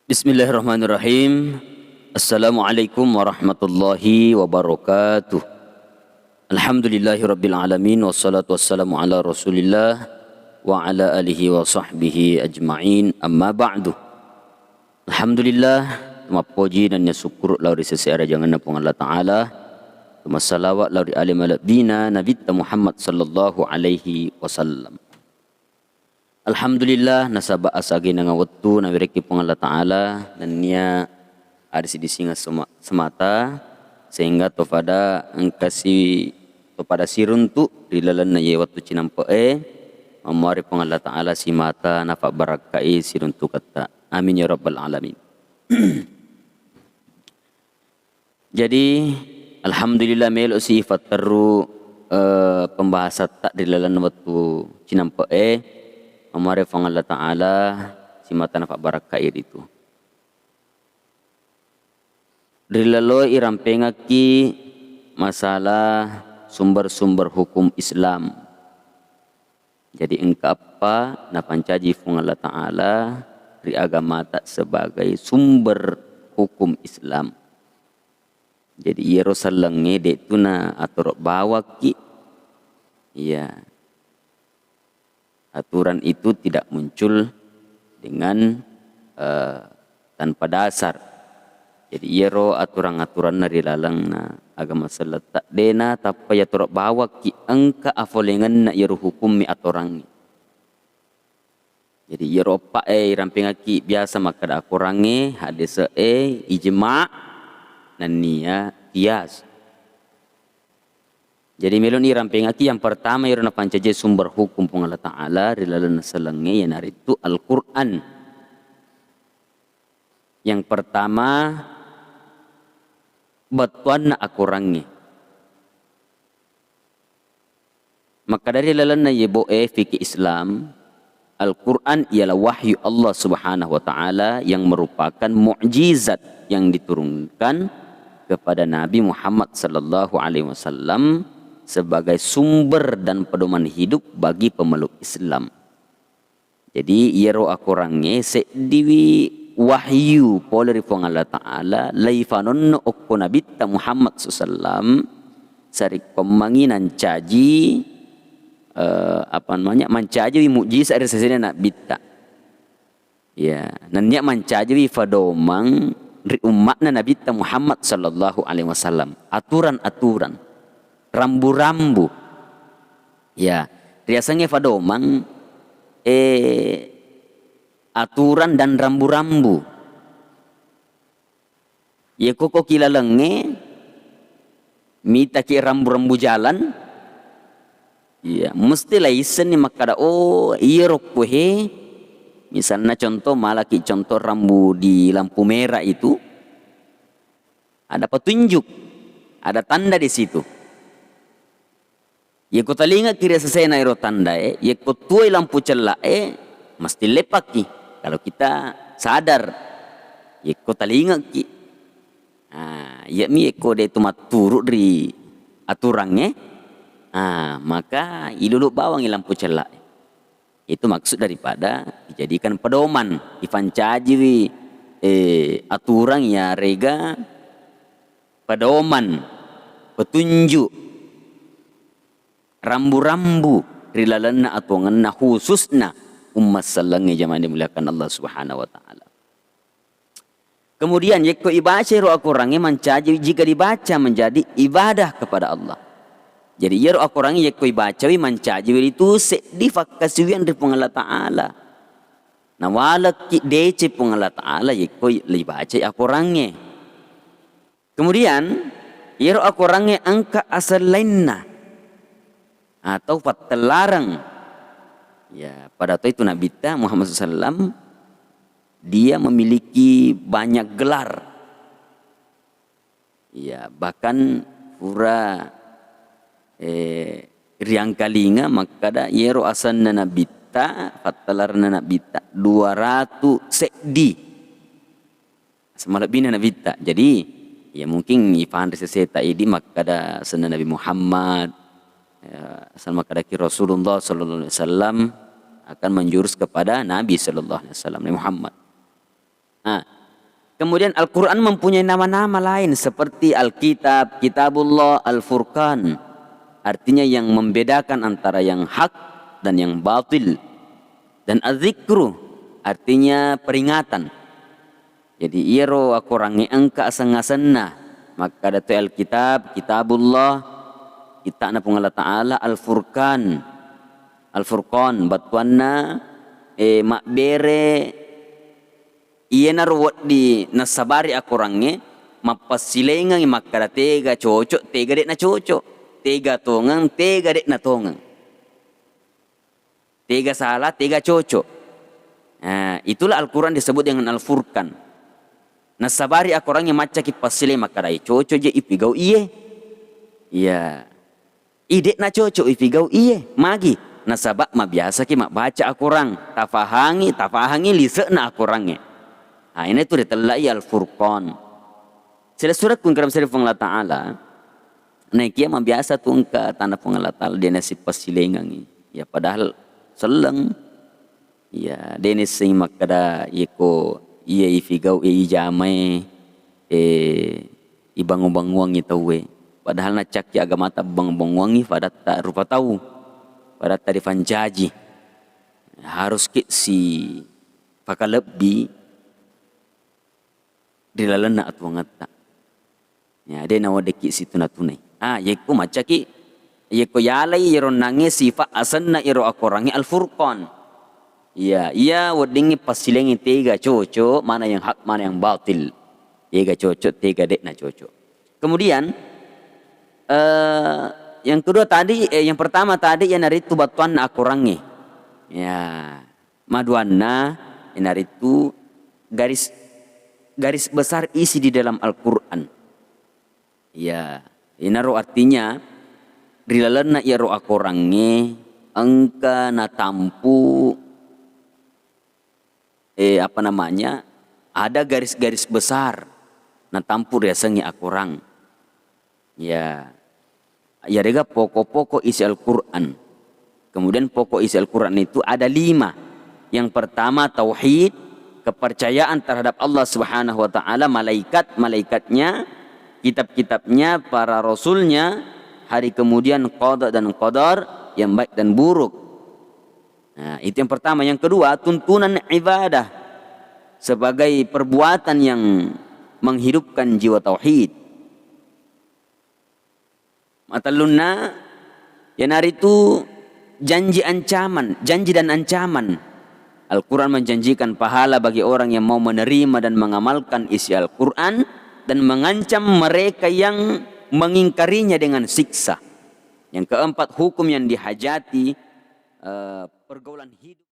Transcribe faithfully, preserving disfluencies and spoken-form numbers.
Bismillahirrahmanirrahim. Assalamualaikum warahmatullahi wabarakatuh. Alhamdulillahi rabbil alamin, wassalatu wassalamu ala Rasulillah wa ala alihi wa sahbihi ajma'in. Amma ba'du. Alhamdulillah, mappoji nennia sukkuru lao ri sese arajangenna Puang Allah Ta'ala, massalawat lao ri ale malebbina Nabitta Muhammad sallallahu alaihi wasallam. Alhamdulillah, nasaba asagenanga wettu nawerekki Puang Allah Ta'ala, nennia ada sidisingeng sema-, semata, sehingga topada engkasi, topada siruntu ri lalenna iye wettu cinampe'e, mammuare Puang Allah Ta'ala simata nafabarakkai siruntuketta. Amin ya rabbal alamin. Jadi, alhamdulillah, melo'si ifatterru, eh, pembahasatta ri lalenna wettu cinampe'e, mammuare Puang Allah Ta'ala simata nafabarakkai ritu. Ri laloi irampengekki masalah sumber-sumber hukum Islam. Jadi, engka eppa napancaji Puang Allah Ta'ala ri agamata sebagai sumber hukum Islam. Jadi, iyaro sellengnge de'tu na atoro bawakki. Iya. Aturan itu tidak muncul dengan, eh, tanpa dasar. Jadi, iyaro aturan-aturanna ri lalengna agama selletta, de'na tappa yatoro bawakki engka afolengenna iyaro hukummi atorangnge. Jadi, iyaro eppa'e irampengekki biasa makkeda akorangnge, hadese'e, ijma', nennia qiyas. Jadi, meloni irampengekki yang pertama iyaro napancaji sumber hukum Puang Allah Ta'ala ri lalenna sellengnge, iyanaritu Al-Qur'an. Yang pertama, bettuanna akorangnge. Makkeda ri lalenna iye bo'e fikih Islam, Al-Qur'an ialah wahyu Allah Subhanahu wa Ta'ala yang merupakan mukjizat yang diturunkan kepada Nabi Muhammad sallallahu alaihi wasallam sebagai sumber dan pedoman hidup bagi pemeluk Islam. Jadi, iyaro akorangnge seddiwi wahyu pole ri Puang Allah Ta'ala, laifanonno okko Nabitta Muhammad sallallahu alaihi wasallam, sarekkoammengngi nancaji, eh, apa namanya, mancajiwi mukjizat ri sesena Nabitta. Ya, nennia mancajiwi fadomang ri umma'na Nabitta Muhammad sallallahu alaihi wasallam. Aturan-aturan, rambu-rambu. Ya, riasengnge fadomang, eh, aturan dan rambu-rambu. Yekko ko ki lalengnge, mitaki rambu-rambu jalan, iya, mesti laissenni makkada, oh, iyaro ko he, misalna contoh, malaki contoh rambu di lampu merah itu, ada petunjuk, ada tanda di situ. Yekko talingaki ri sesena ero tandae, yekko tuoi lampu cella'e, mesti leppakki. Kalau kita sadar, yekko talingaki. Ah, iyami yekko de' tu matturu ri aturangnge, ah, maka ilulu bawangngi lampu cella'e. Itu maksud daripada dijadikan pedoman, ifancajiwi, eh, aturang yarega pedoman, petunjuk, rambu-rambu ri lalenna atuangenna, khususna umma sellengnge, jamaah dimuliakan Allah Subhanahu wa Ta'ala. Kemudian, yekko ibaca ero akorangnge mancaji jika dibaca menjadi ibadah kepada Allah. Jadi, iyaro akorangnge yekko ibacawi mancaji ritu seddi fakkasiwiang ri Puang Allah Ta'ala. Nawalekki deceng Puang Allah Ta'ala yekko ibacai akorangnge. Kemudian, iyaro akorangnge engka aseng lainna atau pattellareng. Ya, pada toi tu Nabitta Muhammad sallallahu alaihi wasallam, dia memiliki banyak gelar. Ya, bahkan pura, eh, riangkalinga makkada iyaro asenna Nabitta, pattelarenna Nabitta, dua ratu seddi. Aseng malebbina Nabitta. Jadi, ya mungkin ipanre seseta idi makkada asenna Nabi Muhammad, ya, asal makkadaki Rasulullah sallallahu alaihi wasallam akan menjurus kepada Nabi sallallahu alaihi wasallam, Nabi Muhammad. Nah, Kemudian Al-Quran mempunyai nama-nama lain seperti Alkitab, Kitabullah, Al-Furqan. Artinya yang membedakan antara yang hak dan yang batil. Dan Adzikru artinya peringatan. Jadi iyaro akorangnge engka aseng-asenna. Makkada to Alkitab, Kitabullah, kitta'na Puang Allah Ta'ala, Al-Furqan. Al-Furqan, battuanna, eh, mabbere, iyanaro wedding nassabari akorangnge, mappassilaingengngi makkada tega cocok, tega de'na cocok, tega tongeng, tega de'na tongeng. Tega salah, tega cocok. Nah, itulah Al-Quran disebut dengan Al-Furqan. Nassabari akorangnge maccaki passileng makkada, "Iye cocok je ipigau iye." Iya. "Iye de'na cocok ipigau iye." Magi? Nasaba mabiasaki mabbaca akorang, tafahangi, tafahangi lise'na akorangnge. Nah, ini tu ritellai Al-Furqan. Silessurekku engka ri Puang Allah Ta'ala, naikia mabiasa tu engka tana Puang Allah Ta'ala de' nassipassilaingengngi. Ya, padahal selleng. Ya, de' naissengngi makkada iyeko iya ifigau, iya ijamai, eh, ibangung-bangungengngi tauwe. Padahal naccakki agamata bangung-bangungengngi fadatta rupa tau, fadatta rifancaji. Haruski sipakalebbi ri lalenna atuwongetta. Ya, de' naweddikki situna-tunai. Ah, yekko maccaki, yekko yalai iyaro onnangnge sifa asenna iyaro akorangnge Al-Furqan. Iya, iya weddingngi passilaingengngi tega cocok, mana yang hak, mana yang batil. Tega cocok, tega de'na cocok. Kemudian, eh, yang kedua tadi, eh, yang pertama tadi iyanaritu battuanna akorangnge. Ya. Maduanna, iyanaritu garis, garis besar isi di dalam Al-Quran. Ya, inaro artinya, ri lalenna iyaro akorangnge engka natampu, eh, apa namanya, ada garis-garis besar natampu riasengnge akorang. Ya. Iyarega pokok-pokok isi Al-Quran. Kemudian pokok isi Al-Quran itu ada lima. Yang pertama tauhid, kepercayaan terhadap Allah Subhanahu wa Ta'ala, malaikat-malaikatnya, kitab-kitabnya, para rasulnya, hari kemudian qada dan qadar, yang baik dan buruk. Nah, itu yang pertama. Yang kedua, tuntunan ibadah sebagai perbuatan yang menghidupkan jiwa tauhid. Matellunna, iyanaritu janji ancaman, janji dan ancaman. Al-Quran menjanjikan pahala bagi orang yang mau menerima dan mengamalkan isi Al-Quran dan mengancam mereka yang mengingkarinya dengan siksa. Yang keempat, hukum yang dihajati, eh, pergaulan hidup.